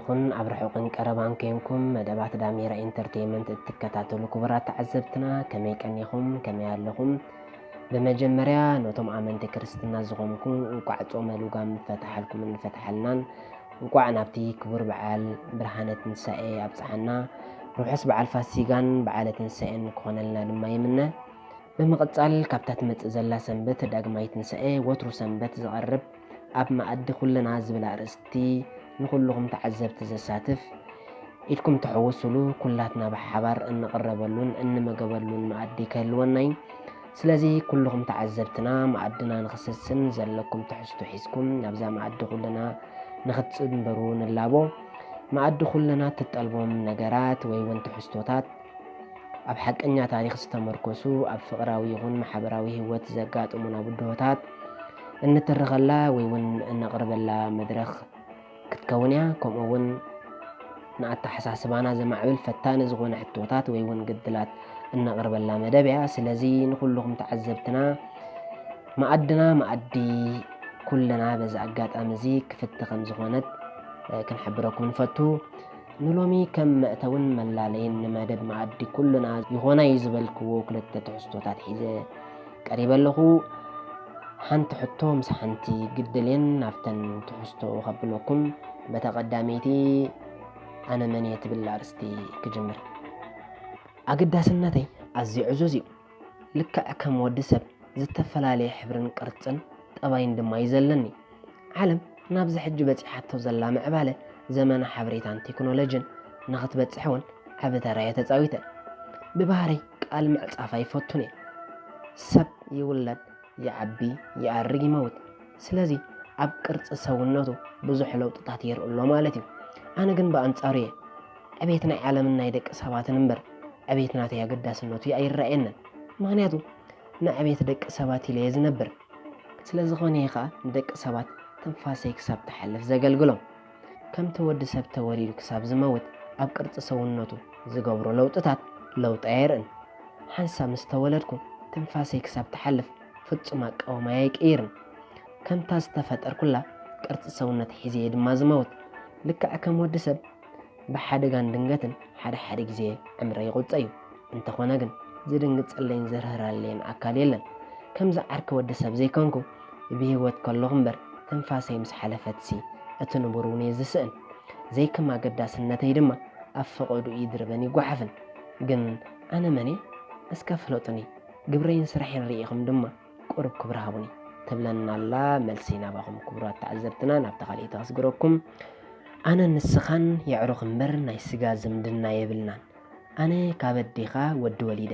ኩን ኣብ ርሑቕን ቀረባን ኮንኩም መደባት ዳሜራ ኢንተርቴይመንት እትከታተሉ ክቡራት ተዓዘብትና፣ ከመይ ቀኒኹም? ከመይ ኣለኹም? ብመጀመርያ ነቶም ኣመንቲ ክርስትና ዝኾንኩም እንቋዕ ጾመ ልጓም ፈትሓልኩምን ፈትሓልናን። እንቋዕ ናብቲ ክቡር በዓል ብርሃነ ትንሳኤ ኣብጽሓና። ርሑስ በዓል ፋሲጋን በዓለ ትንሳኤን ክኾነልና ድማ ይምነ። ብምቕጻል ካብታ ትመጽእ ዘላ ሰንበት ዳግማይ ትንሳኤ ወትሩ ሰንበት ዝቐርብ ኣብ መኣዲ ኩልና ዝብል ኣርእስቲ ንኹልኹም ተዓዘብቲ ዘሳትፍ ኢድኩም ተሕውሱሉ ኩላትና ብሓባር እንቕረበሉን እንመገበሉን መኣዲ ክህልወና እዩ። ስለዚ ኩልኹም ተዓዘብትና መኣድና ንኽስስን ዘለኩም ትሕዝቶ ሒዝኩም ናብዛ መኣዲ ኩልና ንኽትጽንበሩ ንላቦ። መኣዲ ኩልና እትጠልቦም ነገራት ወይ እውን ትሕዝቶታት ኣብ ሓቀኛ ታሪኽ ዝተመርኮሱ ኣብ ፍቕራዊ ይኹን ማሕበራዊ ህይወት ዘጋጥሙና ብድሆታት እንትርኸላ ወይ እውን እነቕርበላ መድረኽ ክትከውን እያ። ከምኡ እውን ንኣተሓሳስባና ዘማዕብል ፈታኒ ዝኾነ ሕቶታት ወይ እውን ግድላት እነቕርበላ መደብ እያ። ስለዚ ንኹልኹም ተዓዘብትና መኣድና መኣዲ ኩልና በዚ ኣጋጣሚ እዚ ክፍቲ ከም ዝኾነት ክንሕብረኩም ንፈቱ። ንሎሚ ከም መእተውን መላለይን ንመደብ መኣዲ ኩልና ይኾና እዩ ዝበልክዎ ክልተ ትሕዝቶታት ሒዘ ቀሪበ ኣለኹ። ሓንቲ ሕቶ ምስ ሓንቲ ግድሌን ናብተን ትሕዝቶ ከብለኩም። በታ ቀዳመይቲ ኣነ መን እየ ትብል ኣርእስቲ ክጅምር። ኣገዳስነተይ ኣዝዩ ዕዙዝ እዩ። ልክዕ ከም ወዲ ሰብ ዝተፈላለየ ሕብርን ቅርጽን ጠባይን ድማ እዩ ዘለኒ። ዓለም ናብዚ ሕጂ በጺሓቶ ዘላ ምዕባለ ዘመነ ሓበሬታን ቴክኖሎጅን ንኽትበጽሕ እውን ዓቢ ተራ እየ ተጻዊተ። ብባህረይ ቃል ምዕጻፍ ኣይፈቱን እየ። ሰብ ይውለድ፣ ይዓቢ፣ ይኣርግ፣ ይመውት። ስለዚ ኣብ ቅርጺ ሰውነቱ ብዙሕ ለውጥታት የርኢ ኣሎ ማለት እዩ። ኣነ ግን ብኣንጻሩ እየ። ዕቤት ናይ ዓለምን ናይ ደቂ ሰባትን እምበር ዕቤት ናተይ ኣገዳስነቱ ኣይረኣየንን። ምኽንያቱ ንዕቤት ደቂ ሰባት ኢለ እየ ዝነብር። ስለ ዝኾነ እየ ኸኣ ንደቂ ሰባት ትንፋሰይ ክሳብ ትሓልፍ ዘገልግሎም። ከምቲ ወዲ ሰብ ተወሊዱ ክሳብ ዝመውት ኣብ ቅርጺ ሰውነቱ ዝገብሮ ለውጥታት ለውጢ ኣየርእን። ሓንሳብ ምስ ተወለድኩ ትንፋሰይ ክሳብ ትሓልፍ ፍጹም ኣቃውማይ ኣይቅይርን። ከምታ ዝተፈጠርኩላ ቅርጺ ሰውነት ሒዘ እየ ድማ ዝመውት። ልክዕ ከም ወዲ ሰብ ብሓደጋን ድንገትን ሓደ ሓደ ግዜ ዕምረ ይቑጸ እዩ። እንተኾነ ግን ዝድንግጸለይን ዝርህራለይን ኣካል የለን። ከምዚ ዓርኪ ወዲ ሰብ ዘይኮንኩ ብህይወት ከለኹ እምበር ትንፋሰይ ምስ ሓለፈትሲ እቲ ንቡር እውን እየ ዝስእን። ዘይከም ኣገዳስነተይ ድማ ኣብ ፈቐድኡ ይድርበን ይጓሓፍን። ግን ኣነ መን እየ? እስከ ፍለጡኒ። ግብረይን ስራሐይን ርኢኹም ድማ ቁሩብ ክብሪ ሃቡኒ። ትብለና ኣላ። መልሲ ናባኹም ክቡራት ተዓዘብትና ናብታ ካልኣይቲ ከስግረኩም። ኣነን ንስኻን የዕሩኽ እምበር ናይ ስጋ ዝምድና የብልናን። ኣነ ካብ ኣዴኻ ወዲ ወሊደ፣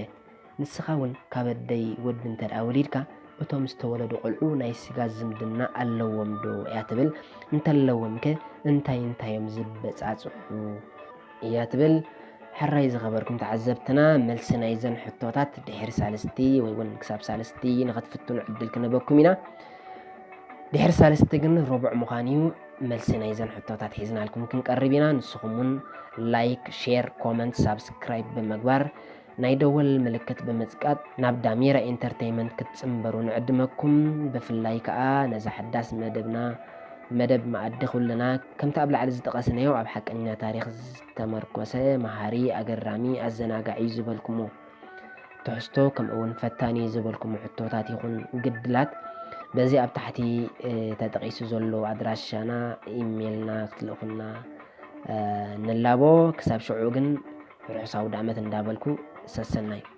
ንስኻ እውን ካብ ኣደይ ወዲ እንተ ደኣ ወሊድካ፣ እቶም ዝተወለዱ ቈልዑ ናይ ስጋ ዝምድና ኣለዎም ዶ እያ ትብል? እንተለዎም ከ እንታይ እንታይ እዮም ዝበጻጽሑ? እያ ትብል። ሕራይ ዝኸበርኩም ተዓዘብትና፣ መልሲ ናይዘን ሕቶታት ድሕሪ ሳልስቲ ወይ እውን ክሳብ ሳልስቲ ንኸትፍትኑ ዕድል ክንህበኩም ኢና። ድሕሪ ሳልስቲ ግን ረቡዕ ምዃን እዩ። መልሲ ናይዘን ሕቶታት ሒዝናልኩም ክንቀርብ ኢና። ንስኹም እውን ላይክ፣ ሼር፣ ኮመንት፣ ሳብስክራይብ ብምግባር ናይ ደወል ምልክት ብምጽቃጥ ናብ ዳሜራ ኢንተርተይመንት ክትጽንበሩ ንዕድመኩም። ብፍላይ ከኣ ነዛ ሓዳስ መደብና መደብ መኣዲ ኩልና ከምቲ ኣብ ላዕሊ ዝጠቐስናዮ ኣብ ሓቀኛ ታሪኽ ዝተመርኮሰ መሃሪ፣ ኣገራሚ፣ ኣዘናጋዒ ዝበልኩሞ ትሕዝቶ ከምኡ እውን ፈታኒ ዝበልኩሞ ሕቶታት ይኹን ግድላት በዚ ኣብ ታሕቲ ተጠቒሱ ዘሎ ኣድራሻና ኢሜልና ክትልእኹልና ንላቦ። ክሳብ ሽዑ ግን ርሑስ ኣውደ ዓመት እንዳበልኩ ሰሰናዩ።